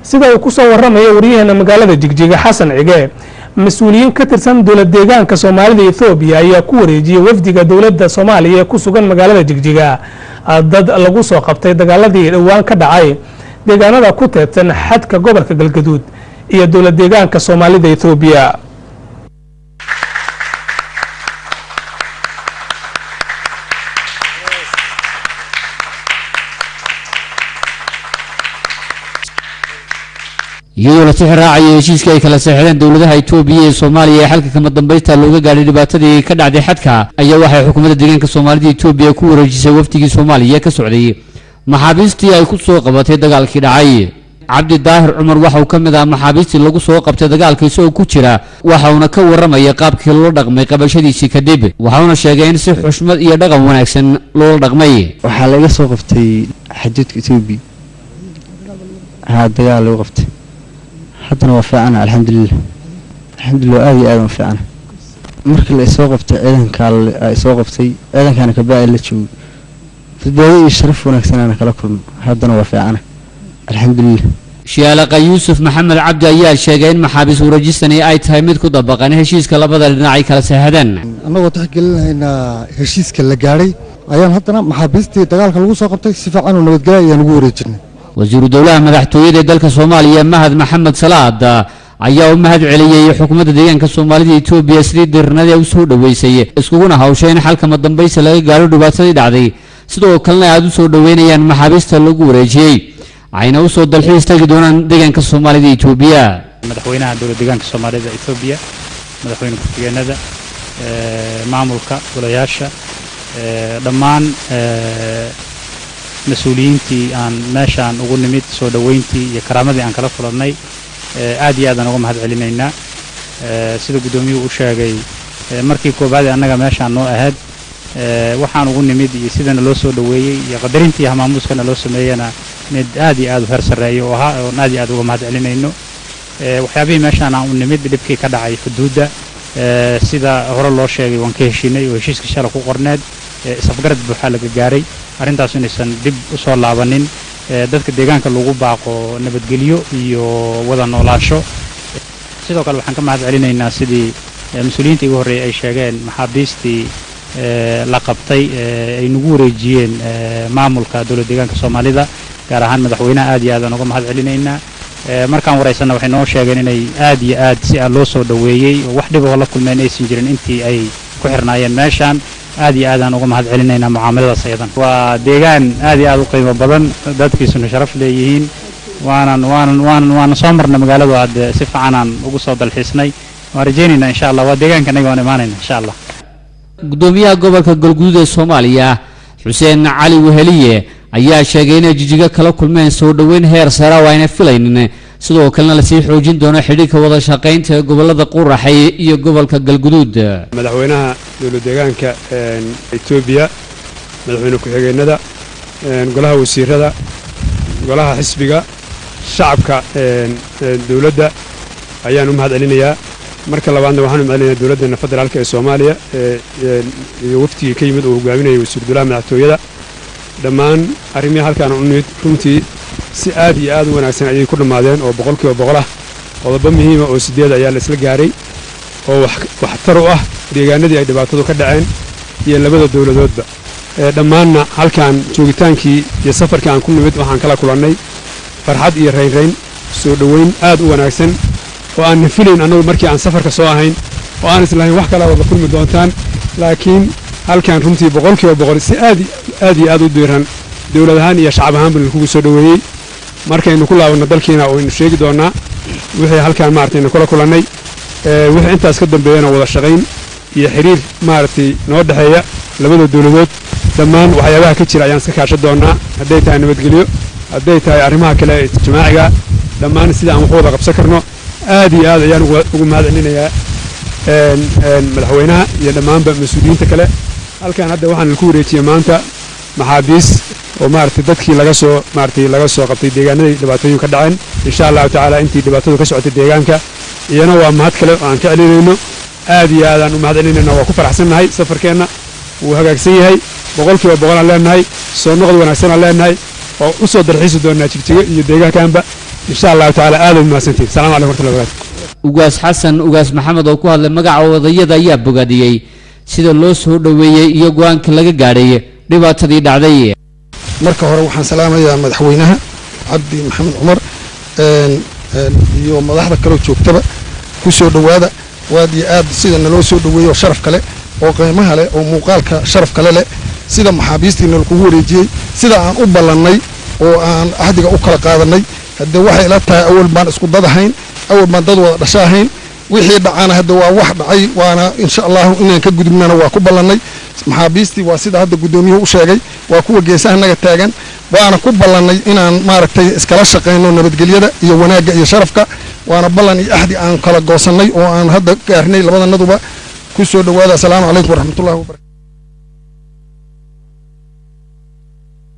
Sida uu kusoo waramayo waryaheena magaalada Jigjiga, Xasan Cige, mas-uuliyiin ka tirsan dowlad deegaanka Soomaalida Ethoobiya ayaa ku wareejiyey wafdiga dowladda Soomaaliya ee ku sugan magaalada Jigjiga dad lagu soo qabtay dagaaladii dhowaan ka dhacay deegaanada ku teedsan xadka gobolka Galgaduud iyo dowlad deegaanka Soomaalida Ethoobiya. Iyadoo la tixi raacayo heshiiska ay kala saxeexdeen dowladaha Itoobiya iyo Soomaaliya ee xalka kama dambaysta looga gaadhay dhibaatadii ka dhacday xadka, ayaa waxay xukuumadda deegaanka Soomaalida Itoobiya ku wareejisay wafdigii Soomaaliya ka socday maxaabiistii ay ku soo qabatay dagaalkii dhacay. Cabdi Daahir Cumar waxa uu ka mid ahaa maxaabiistii lagu soo qabtay dagaalka isagoo ku jira, waxa uuna ka warramaya qaabkii loola dhaqmay qabashadiisii kadib, waxauna sheegay in si xushmad iyo dhaqan wanaagsan loola dhaqmay. Waxaa laga soo qabtay xaduudka Etoobiya, haa, dagaal lagu qabtay. Haddana waa fiicana, alxamdulilah, alxamdulilah, aad iyo aad waan fiicana. Markii la isoo qabtay, ciidankaa isoo qabtay, ciidankaana kabacdi la joogay, badbaado iyo sharaf wanaagsanaana kala kulmo. Haddana waa fiicana, alxamdulilah. Shiyaalaqa Yuusuf Maxamed Cabdi ayaa sheegay in maxaabiis wareejistani ay tahay mid ku dabaqan heshiiska labada dhinac ay kala saxeexdeen. Annagoo tixgelinaynaa heshiiska la gaadhay ayaan haddana maxaabiistii dagaalka lagu soo qabtay si fiican oo nabadgelya ayaan ugu wareejinay. Wasiiru dowlaha madaxtooyada ee dalka Soomaaliya, Mahad Maxamed Salaad, ayaa u mahad celiyey xukuumadda deegaanka Soomaalida Etoobiya sidii diirnadii u soo dhoweysay iskuguna hawshay in xalkama dambaysa laga gaadho dhibaatadii dhacday, sidoo kalena aada u soo dhoweynayaan maxaabiista lagu wareejiyey, ayna u soo dalxiis tagi doonaan deegaanka Soomaalida Etoobiya. Madaxweynaha dowlad deegaanka Soomaalida Etoobiya, madaxweyne ku-xigeenada, maamulka, golayaasha, dhammaan mas-uuliyiintii aan meeshaan ugu nimid, soo dhoweyntii iyo karaamadii aan kala kulannay aad iyo aadaan uga mahad celinaynaa. Sida guddoomiyuhu u sheegay, markii koowaad ee annaga meeshaan noo ahayd, waxaan ugu nimid iyo sidana loo soo dhoweeyey iyo qadarintii hamaamuuskana loo sameeyena mid aad iyo aad u heer sarreeya oo ahaa oon aad iyo aad uga mahad celinayno. Waxyaabihii meeshaan aan u nimid, dhibkii ka dhacay xuduudda, sida hore loo sheegay waan ka heshiinay oo heshiiska shala ku qorneed isafgarad buuxaa laga gaaray arrintaas inaysan dib u soo laabanin, dadka deegaanka lagu baaqo nabadgelyo iyo wada noolaansho. Sidoo kale waxaan ka mahad celinaynaa sidii mas-uuliyiinta igu horreeyay ay sheegeen maxaabiistii la qabtay ay nagu wareejiyeen maamulka dowlad deegaanka Soomaalida, gaar ahaan madaxweynaha, aad iyo aad aan uga mahad celinaynaa. Markaan waraysanna waxay noo sheegeen inay aad iyo aad si aan loo soo dhoweeyey oo wax dhib oo la kulmeen aysan jirin intii ay ku xirnaayeen meeshaan. Aad iyo aad aan uga mahad celinaynaa mucaamaladaas ayadan. Waa deegaan aad iyo aad u qiimo badan, dadkiisuna sharaf leeyihiin. Waanan soo marnay magaaladu, hadde si fiicanaan ugu soo dalxiisnay. Waan rajaynaynaa insha Allah, waa deegaanka anaga, waan imaanayna insha Allah. Gudoomiyaha gobolka Galguduud ee Soomaaliya, Xuseen Cali Weheliye, ayaa sheegay inay Jijigo kala kulmeen soo dhoweyn heer sare oo ayna filaynin, sidoo kalena lasii xoojin doono xidhiidhka wada shaqaynta ee gobolada Quraxay iyo gobolka Galguduud. Madaxweynaha dowlad deegaanka Etoobiya, madaxweyne ku-xigeenada, golaha wasiirada, golaha xisbiga, shacabka, dowladda ayaan u mahad celinayaa. Marka labaadna waxaan u mahad celinayaa dowladdeena federaalka ee Soomaaliya iyo waftigii ka yimid oo hogaaminaya wasiir dowlaha madaxtooyada. Dhammaan arrimihii halkaan u nimid runtii si aad iyo aad u wanaagsan ayay ku dhammaadeen oo 100% ah. Qodobo muhiima oo 8 ayaa la isla gaaray oo waxtar u ah deegaanadii ay dhibaatadu ka dhaceen iyo labada dowladoodba. Dhammaanna halkaan joogitaankii iyo safarkii aan ku nimid waxaan kala kulannay farxad iyo raynrayn, soo dhoweyn aad u wanaagsan oo aanna filayn annagu markii aan safarka soo ahayn oo aan islahayn wax kala wada kulmi doontaan, laakiin halkaan runtii 100% si aad aad iyo aad u diiran dowlad ahaan iyo shacab ahaanba lakugu soo dhoweeyey. Markaynu ku laabanno dalkiina waynu sheegi doonnaa wixii halkaan maaragtaynu kula kulannay. Wixii intaas ka dambeeyana wada shaqayn iyo xiriir maaragtay noo dhexeeya labada dowladood dhammaan waxyaabaha ka jira ayaan iska kaashan doonnaa, hadday tahay nabadgelyo, hadday tahay arrimaha kale ee ijtimaaciga, dhammaan sida aan wax wada qabsan karno. Aad iyo aad ayaan ugu mahad celinayaa madaxweynaha iyo dhammaanba mas-uuliyiinta kale. Halkan hadda waxaan ku wareejiyey maanta maxaabiis oo maaragtay dadkii laga soo maaragtay laga soo qabtay deegaanadii dhibaatooyin ka dhaceen, insha Allahu tacaala intii dhibaatadu ka socotay deegaanka. Iyana waa mahad kale oo aan ka celinayno. Aad iyo aadaan u mahad celinayna, waa ku faraxsannahay, safarkeenna wuu hagaagsan yahay, 100% aan leenahay, soo noqod wanaagsan aan leenahay oo u soo dalxiisi doonaa Jigjigo iyo deegaankaanba. Insha Allahu tacaala, aad u mahadsantihin. Salamu calaykum warahmatullahi wabarakatu. Ugaas Xasan Ugaas Maxamed oo ku hadlay magaca odayada ayaa bogaadiyey sida loo soo dhoweeyey iyo go-aanka laga gaadhay dhibaatadii dhacday. Marka hore waxaan salaamayaa madaxweynaha Cabdi Maxamed Cumar iyo madaxda kaloo joogtaba. Ku soo dhowaada waad iyo aad sida naloo soo dhoweeyo, sharaf kale oo qiimaha leh oo muuqaalka sharaf kale leh, sida maxaabiistii nalakugu wareejiyey, sida aan u ballannay oo aan axdiga u kala qaadanay. Haddee waxay ila tahay awal baan isku dad ahayn, awal baan dad wada dhasho ahayn. Wixii dhacaana hadda waa wax dhacay, waana insha Allahu inaan ka gudubnana waa ku ballannay. Maxaabiistii waa sida hadda guddoomiyuhu u sheegay, waa kuwa geesaha naga taagan, waana ku ballannay inaan maaragtay iskala shaqayno nabadgelyada iyo wanaagga iyo sharafka. Waana ballan iyo axdi aan kala goosannay oo aan hadda gaarnay labadanaduba. Ku soo dhowaada. Asalaamu calaykum waraxmatullahi wabarakatu.